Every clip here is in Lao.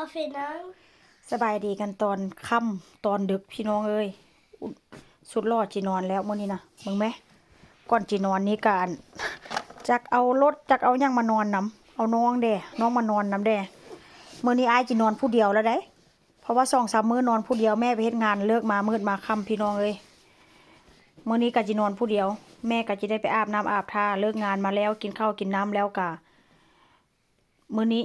Auf Wiedersehen. ສະບາຍດີກັນຕອນຄ່ຳຕອນດຶກພີ່ນ້ອງເອີຍ. ສຸດຫຼໍ່ຊິນອນແລ້ວມື້ນີ້ນະ. ເບິ່ງແມ ກ່ອນຊິນອນນີ້ກະ ຈັກເອົາລົດ ຈັກເອົາຫຍັງມານອນນຳ ເອົານ້ອງເດ້ ນ້ອງມານອນນຳເດ້. ມື້ນີ້ອ້າຍຊິນອນຜູ້ດຽວແລ້ວໃດ໋ ເພາະວ່າສອງສາມມື້ນອນຜູ້ດຽວ. ແມ່ໄປເຮັດງານເລີກມາມືດມາຄ່ຳພີ່ນ້ອງເອີຍ. ມື້ນີ້ກະຊິນອນຜູ້ດຽວ ແມ່ກະຊິໄດ້ໄປອາບນ້ຳອາບທ່າ ເລີກງານມາແລ້ວ ກິນເຂົ້າກິນນ້ຳແລ້ວກະ ມື້ນີ້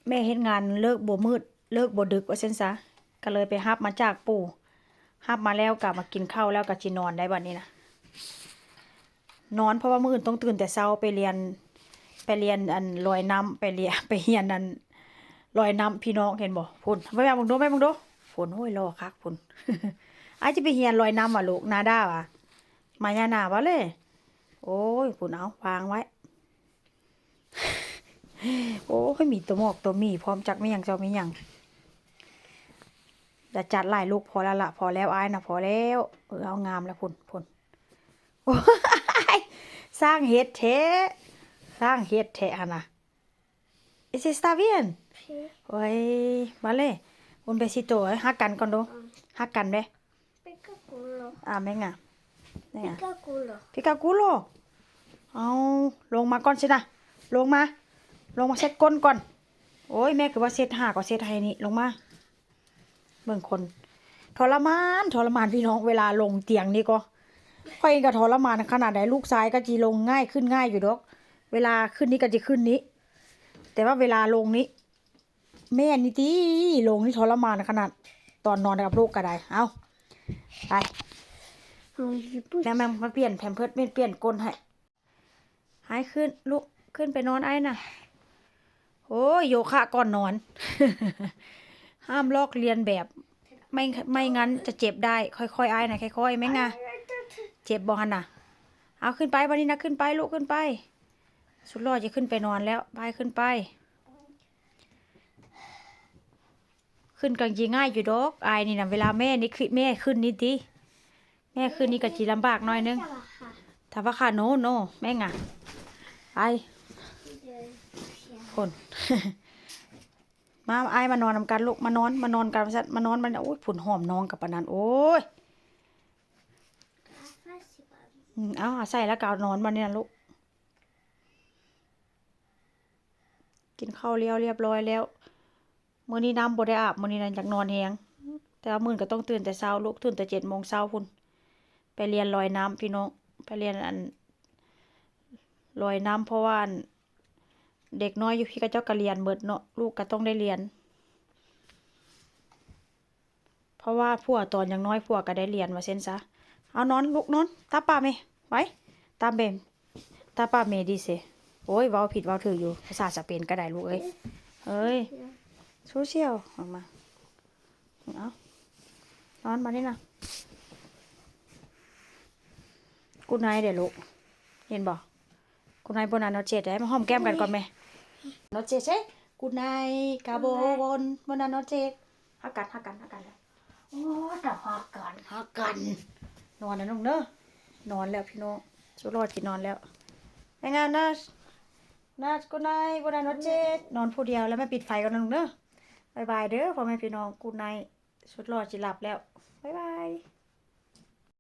ແມ່ເຮັດງານເລີກບໍ່ມືດ ເລີກບໍ່ດຶກວ່າຊັ້ນຊະ ກະເລີຍໄປຮັບມາຈາກປູ່. ຮັບມາແລ້ວກະມາກິນເຂົ້າແລ້ວກະຊິນອນໄດ້ບັດນີ້ນະ. ນອນ ເພາະວ່າມື້ອື່ນຕ້ອງຕື່ນແຕ່ເຊົ້າໄປລຽນ ໄປລຽນອັນລອຍນ້ຳ ໄປລຽນ ໄປຮຽນອັນລອຍນ້ຳພີ່ນ້ອງ. ເຫັນບໍ່ ພຸ້ນ ແມ່ເບິ່ງດູ ແມ່ເບິ່ງດູ ພຸ້ນ. ໂອ້ຍ ຫຼໍ່ຄັກພຸ້ນ. ອ້າຍຊິໄປຮຽນລອຍນ້ຳຫວາລູກ ນາດາຫວາ ມາຍານາຫວາເລີຍ. ໂອ້ຍ ພຸ້ນ ເອົາວາງໄວ້. ໂອ້ຍ ມີຕົວໝອກຕົວໝີພ້ອม ຈັກມີຫຍັງເຈົ້າມີຫຍັງ. ຢ່າຈັດຫຼາຍລູກ ພໍແລ້ວລະ ພໍແລ້ວ ອ້າຍນະ ພໍແລ້ວ. ເອີ ເອົາງາມແລ້ວ ພຸ້ນ ພຸ້ນ. ໂອ້ຍ ຊ່າງເຮັດແທ້ ຊ່າງເຮັດແທ້ຫັ້ນນະ. Ist es está bien? Sí. ໂອ້ຍ vale. Un besito. ເອີ ຮັກກັນກ່ອນດູ. ອືມ ຮັກກັນເດ້. Pica culo. ອາ ແມ່ງາ ແມ່ງາ Pica culo. Pica culo. ເອົາ ລົງມາກ່ອນຊິນະ ລົງມາ ລົງມາເຊັດກົ້ນກ່ອນ. ໂອ້ຍ ແມ່ຄືວ່າເຊັດ ຫາກໍເຊັດໃຫ້ນີ້. ລົງມາ ເບິ່ງຄົນ ທໍລະມານ ທໍລະມານພີ່ນ້ອງ. ເວລາລົງຕຽງນີ້ກໍ ຂ້ອຍເອງກໍທໍລະມານຂະໜາດໃດ. ລູກຊາຍກໍຊິລົງງ່າຍ ຂຶ້ນງ່າຍຢູ່ດອກ. ເວລາຂຶ້ນນີ້ກໍຊິຂຶ້ນນີ້ ແຕ່ວ່າເວລາລົງນີ້ ແມ່ນນີ້ຕິ ລົງນີ້ທໍລະມານຂະໜາດ ຕອນນອນກັບລູກກໍໄດ້. ເອົາ ໄປ ແມ່ ແມ່ມາປ່ຽນແພມເພີດ ແມ່ນປ່ຽນກົ້ນໃຫ້. ໃຫ້ຂຶ້ນລູກ ຂຶ້ນໄປນອນອ້າຍນະ. ໂອ້ຍ ໂຍຄະກ່ອນນອນ ຫ້າມລອກລຽນແບບ ໄມ່ ໄມ່ຊັ້ນຈະເຈັບໄດ້. ຄ່ອຍໆ ອ້າຍນະ ຄ່ອຍໆ ແມ່ງາ. ເຈັບບໍ່ຫັ້ນນະ? ເອົາ ຂຶ້ນໄປບັດນີ້ນະ ຂຶ້ນໄປລູກ ຂຶ້ນໄປ. ສຸດຫຼໍ່ຈະຂຶ້ນໄປນອນແລ້ວ ໄປ ຂຶ້ນໄປ. ຂຶ້ນກໍຊິງ່າຍຢູ່ດອກ ອ້າຍນີ້ນະ. ເວລາແມ່ນີ້ ແມ່ຂຶ້ນນີ້ຕິ ແມ່ຂຶ້ນນີ້ກໍຊິລຳບາກໜ້ອຍໜຶ່ງ. Trabaja. Trabaja, no, no. Venga. ໄປ ພຸ້ນ ມາ ອ້າຍມານອນນຳກັນລູກ ມານອນ ມານອນກັນວ່າຊັ້ນ ມານອນ. ມັນ ໂອ້ຍ ພຸ້ນ ຫອມນ້ອງກັບປານນັ້ນ. ໂອ້ຍ ອືມ ເອົາ ເອົາໃສ່ແລ້ວກໍເອົານອນບັດນີ້ນະລູກ. ກິນເຂົ້າແລ້ວ ລຽບຮ້ອຍແລ້ວ. ມື້ນີ້ນ້ຳບໍ່ໄດ້ອາບ ມື້ນີ້ນະ ຢາກນອນແຮງ. ແຕ່ວ່າມື້ອື່ນກໍຕ້ອງຕື່ນແຕ່ເຊົ້າລູກ ຕື່ນແຕ່ເຈັດໂມງເຊົ້າພຸ້ນ ໄປລຽນລອຍນ້ຳພີ່ນ້ອງ. ໄປລຽນອັນລອຍນ້ຳ ເພາະວ່າອັນເດັກນ້ອຍຢູ່ພີ້ເຂົາເຈົ້າກໍລຽນເບິດເນາະ ລູກກໍຕ້ອງໄດ້ລຽນ. ເພາະວ່າຜົວຕອນຍັງນ້ອຍ ຜົວກໍໄດ້ລຽນວ່າຊັ້ນຊະ. ເອົານອນລູກນອນ ຕາປາແມ່ ໄປ ຕາເບມ ຕາປາເມດີເຊ. ໂອ້ຍ ເວົ້າຜິດເວົ້າຖືກຢູ່ ພາສາສະເປນກໍໄດ້ລູກເອີຍ. ເອີຍ ຊູຊຽວ ອອກມາ ເອົາ ນອນບາດນີ້ນະ. ກູດໄນເດ້ລູກ ເຫັນບໍ່? ກູດໄນ Buenas noches ເດ້. ມາຫອມແກ້ມກັນກ່ອນແມ່. Noches, eh. Good night, Gabon. Buenas noches. ຮັກກັນ ຮັກກັນ ຮັກກັນ. ໂອ້ຍ ຕາຮັກກັນ ຮັກກັນ. ນອນແລ້ວລູກເດີ ນອນແລ້ວພີ່ນ້ອງ. ສຸດຫຼໍ່ຊິນອນແລ້ວ. Venga, Nas. Nas, good night, buenas noches. ນອນຜູ້ດຽວແລ້ວ ແມ່ປິດໄຟກ່ອນນະລູກເດີ. ບາຍບາຍເດີພໍ່ແມ່ພີ່ນ້ອງ. Good night. ສຸດຫຼໍ່ຊິຫຼັບແລ້ວ. ບາຍບາຍ.